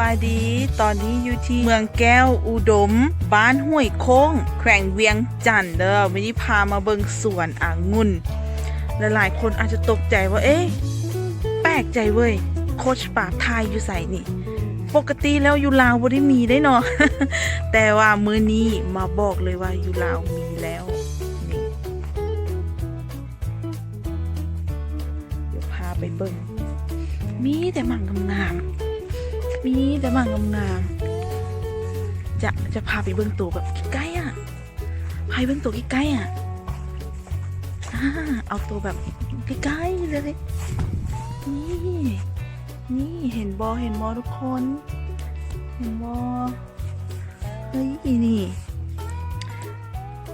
ສະບາຍດີ ຕອນນີ້ຢູ່ທີ່ເມືອງແກ້ວອຸດົມ ບ້ານຫ້ວຍໂຄ້ງ ແຂວງວຽງຈັນເດີ. ມື້ນີ້ພາມາເບິ່ງສວນອາງຸ່ນ. ຫຼາຍໆຄົນອາດຈະຕົກໃຈວ່າ ເອະ ແປກໃຈເວີຍ ໂຄດປາບຖ່າຍຢູ່ໃສນີ້? ປົກກະຕິແລ້ວຢູ່ລາວບໍ່ໄດ້ມີເດ້ເນາະ ແຕ່ວ່າມື້ນີ້ມາບອກເລີຍວ່າຢູ່ລາວມີແລ້ວ. ນີ້ ດຽວພາໄປເບິ່ງ ມີແຕ່ໝາກງາມໆ ມີແຕ່ໝາກງາມໆ. ຈະ ຈະພາໄປເບິ່ງໂຕແບບໃກ້ໆ ອະ ໃຫ້ເບິ່ງໂຕໃກ້ໆ ອະ ອາ ເອົາໂຕແບບໃກ້ໆເລີຍ. ນີ້ ນີ້ ເຫັນບໍ່ ເຫັນບໍ່ທຸກຄົນ ເຫັນບໍ່? ເຮີ້ຍ ນີ້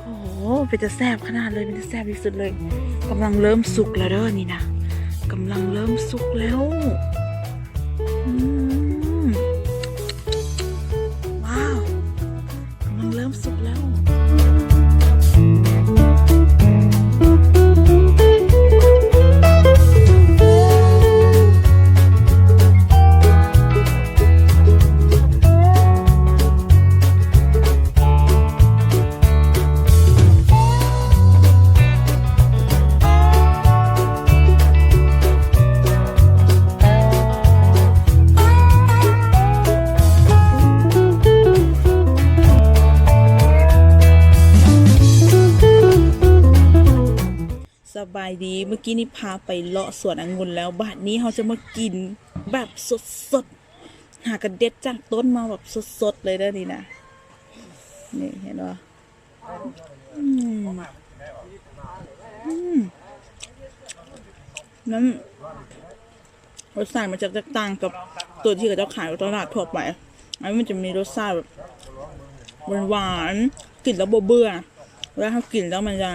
ໂອ້ໂຫ ເປັນຕາແຊບຂະໜາດເລີຍ ເປັນຕາແຊບທີ່ສຸດເລີຍ. ກຳລັງເລີ່ມສຸກແລ້ວເດີນີ້ນະ ກຳລັງເລີ່ມສຸກແລ້ວ. ອືມ ວ້າວ ກຳລັງເລີ່ມສຸກແລ້ວ. ສະບາຍດີ ມື້ກີ້ນີ້ພາໄປເລາະສວນອະງຸ່ນແລ້ວ ບາດນີ້ເຮົາຈະມາກິນແບບສົດໆ ຫາກະເດັດຈາກຕົ້ນມາແບບສົດໆເລີຍເດີນີ້ນະ. ນີ້ເຫັນບໍ່? ອືມ ອືມ ນັ້ນ ລົດຊາດມັນຈະແຕກຕ່າງກັບໂຕທີ່ເຂົາເຈົ້າຂາຍຢູ່ຕະຫຼາດທົ່ວໄປ. ອັນນີ້ມັນຈະມີລົດຊາດແບບຫວານໆ ກິນແລ້ວບໍ່ເບື່ອ ເວລາເຮົາກິນແລ້ວມັນຈະ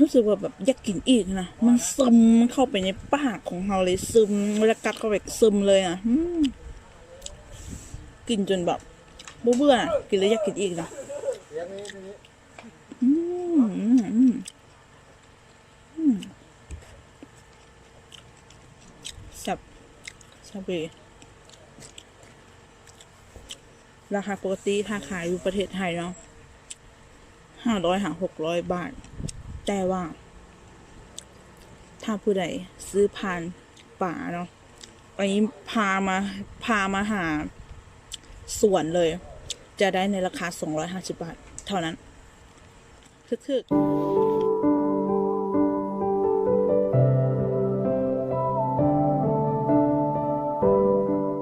ຮູ້ສຶກວ່າແບບຢາກກິນອີກນະ ມັນຊຶມເຂົ້າໄປໃນປາກຂອງເຮົາເລີຍ ຊຶມ ເວລາກັດເຂົ້າໄປຊຶມເລີຍນະ. ອືມ ກິນຈົນແບບບໍ່ເບື່ອ ກິນແລ້ວຢາກກິນອີກນະ. ອືມ ອືມ ອືມ ແຊບ ແຊບເລີຍ. ລາຄາປົກກະຕິຖ້າຂາຍຢູ່ປະເທດໄທເນາະ ຫ້າຮ້ອຍຫາຫົກຮ້ອຍບາດ ແຕ່ວ່າຖ້າຜູ້ໃດຊື້ຜ່ານປາເນາະ ອັນນີ້ພາມາ ພາມາຫາສວນເລີຍ ຈະໄດ້ໃນລາຄາສອງຮ້ອຍຫ້າສິບບາດເທົ່ານັ້ນ ຖືກໆ.